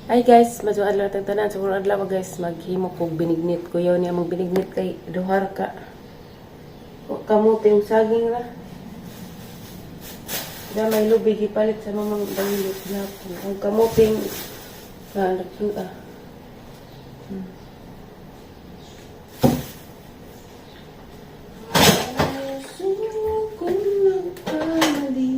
Hi guys, maayong adlaw tang tanan. Sa adlaw, guys, maghimo kog binignit ko yaw niya mag binignit kay duhar ka. O kamote ug saging ra. Da may lubi gipalit sa mamang bangilit gihapon. Ang kamuting ah, nagsuta. Puso kong nagkamali.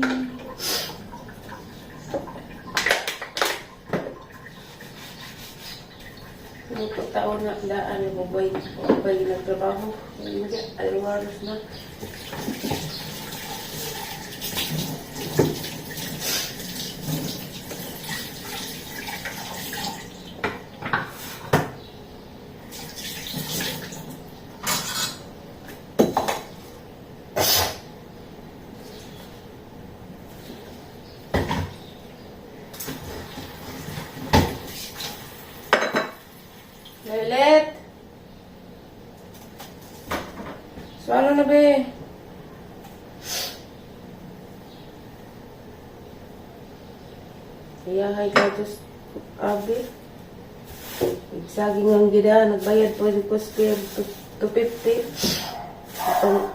Luto taon na daan babay babay nagtrabaho. Hindi, alwaros na. Violet! Swalo na, be. Kaya hay gatos abi. Saging ang gida, nagbayad po ko square 250. Itong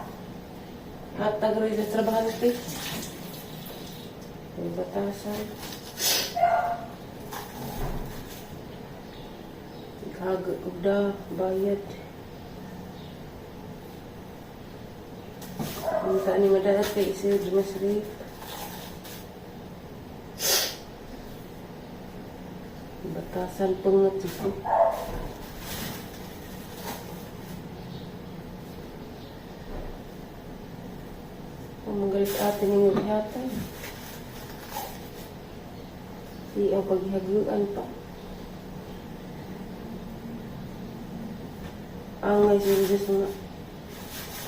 hatag rin sa trabahante. May batasan. Kagod og da, bayad. Kung saan ni madalat kay isa mas rate. Batasan pang ko. Ang magalit ate ni maghihatan. Di ang paghihaguan pa. Angay sa Diyos nga.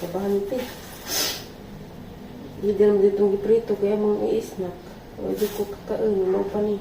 Kabahante. Hindi naman ditong giprito kaya mga i-snack. O di ko kakain, mau pa ni.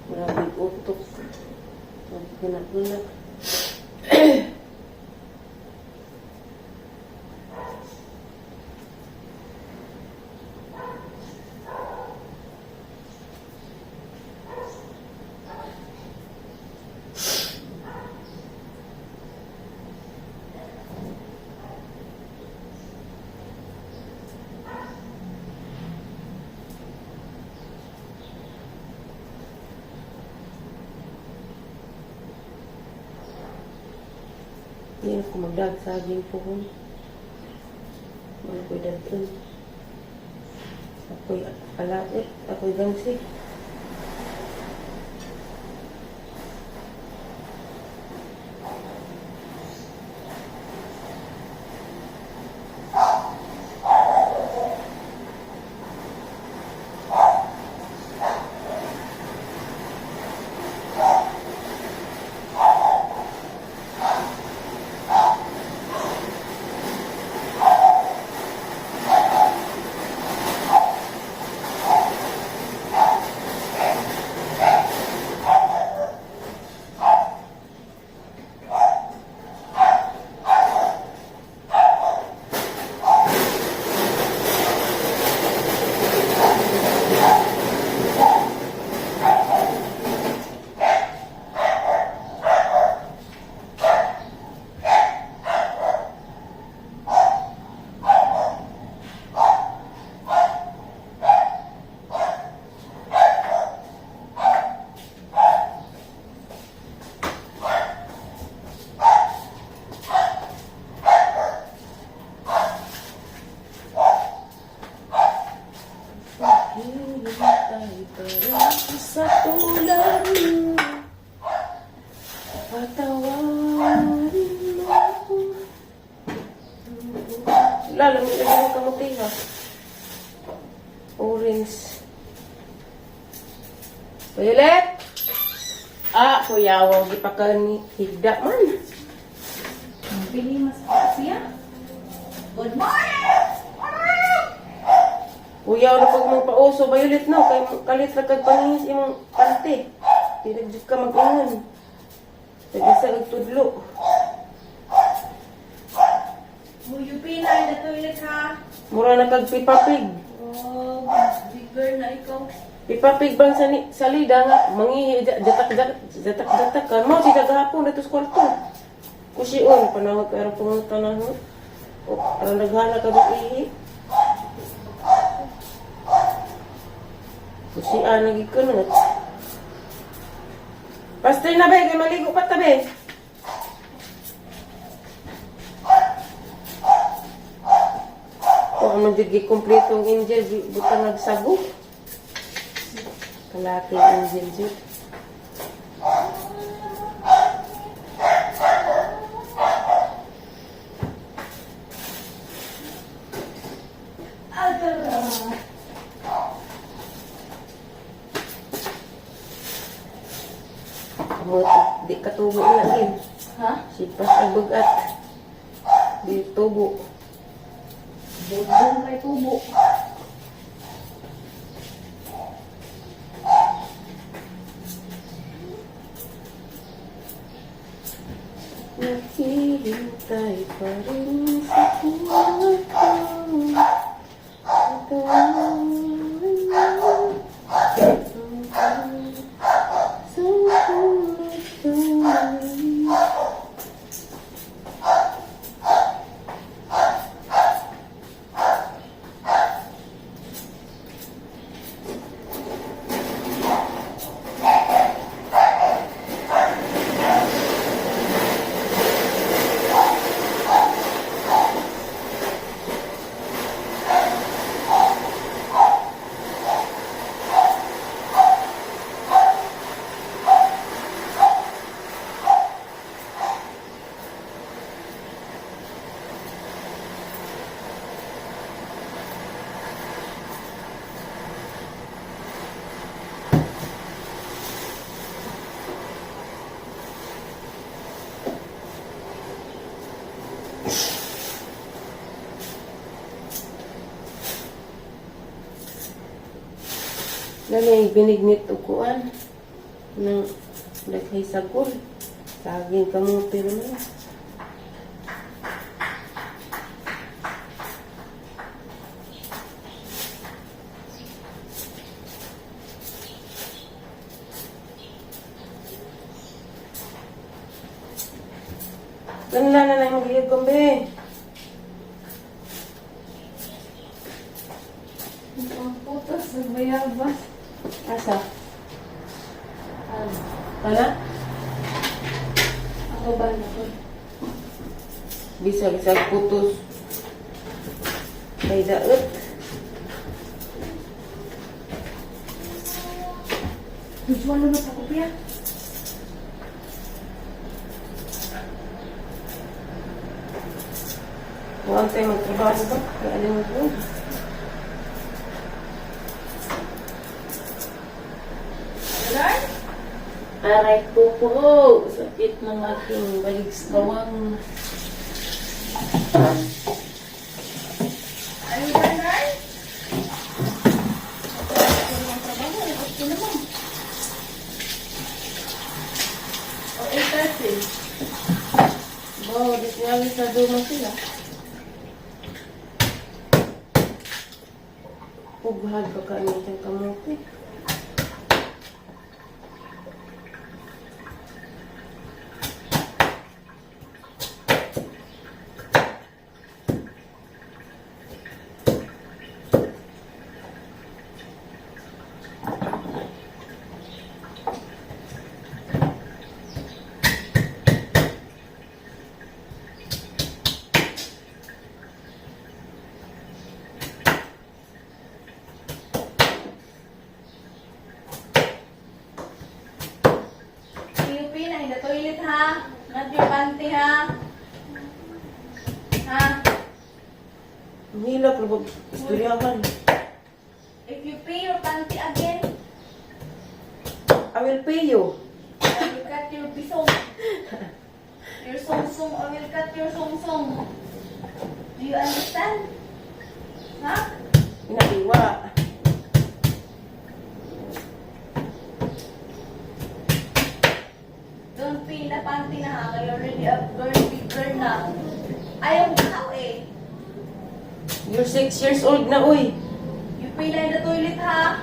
Maraming utok. Magkunat-kunat. Hindi ako magdag saging po ko. Wala ko'y dadun. Ako'y alait. Ako'y gangsi. Hihintay pa rin sa tulad mo. Patawarin mo ako. Lalo, may lagyan ng kamuti ha. Orange. Violet! Ah, kuya, wag ipakan higda man. Pili mas siya. Good morning! Kuyaw na pag mong pauso, bayulit no, kay kalit ra kag pangihis imong pante. Di na jud ka mag-ingon. Tag-isa kag tudlo. Oh, you pee na in the toilet, ha? Mura na kag Peppa Pig. Oh, big girl na ikaw. Peppa Pig bang sa salida nga mangihi jatak jatak jatak jatak kan mo si gahapon dito sa kwarto. Kusion panahon pero pumunta na ho. O, aron naghala ka og ihi. Kusian lagi ko na. Pastor na be, kay maligo pa ta be. Kung ano jud gi-kompleto ang angel, butang nagsago. Kalaki angel jud. Agara. Kamot, di katubo na gin. Ha? Sipas ang bugat. Di tubo. Bumbong kay tubo. Naghihintay pa rin sa puso. Ito ang sa puso. Dali, binignit ukuan ng daghay sagol. Saging kamuti naman. Ganla na lang yung kumbe. Ang putas ng bayabas. Asa? Ano? Tala? Ako ba na ko? Bisag sa putos. Kay daot. Gusto na sa kopya? Huwag tayo magtrabaho ba? Kaya alam mo po. Aray? Aray ko po. Sakit ng aking baligsbawang. Are you done, Ray? Trabaho, okay naman. O, 8:30. Bo, di nga sa duma sila. Ughag pa ka nitang kamote. You pee na in the toilet, ha? Not your panty, ha? Ha? Ang Hilak, pero istoryahan. If you pee your panty again, I will pay you. I will cut your bisong. Your song-song, I will cut your song-song. Do you understand? Ha? Inaiwa. You're 6 years old na, uy. You pee in the toilet, ha?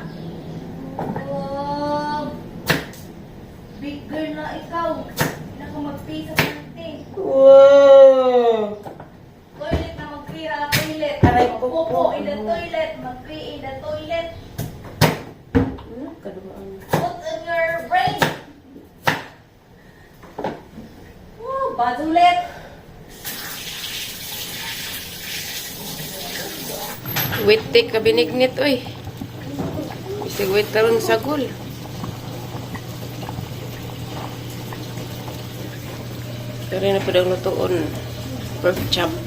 Wow. Big girl na ikaw. Hindi na ka mag-pee sa panty. Wow! Toilet na mag-pee, ha? Toilet. Aray, Magpopo popo. in the toilet. Mag-pee in the toilet. Kadumaan. Put on your brain. Wow, badulet. Wait, ka binignit, uy. Bisig wait karon sagol. Pero na po daw lutuon. Pork chop.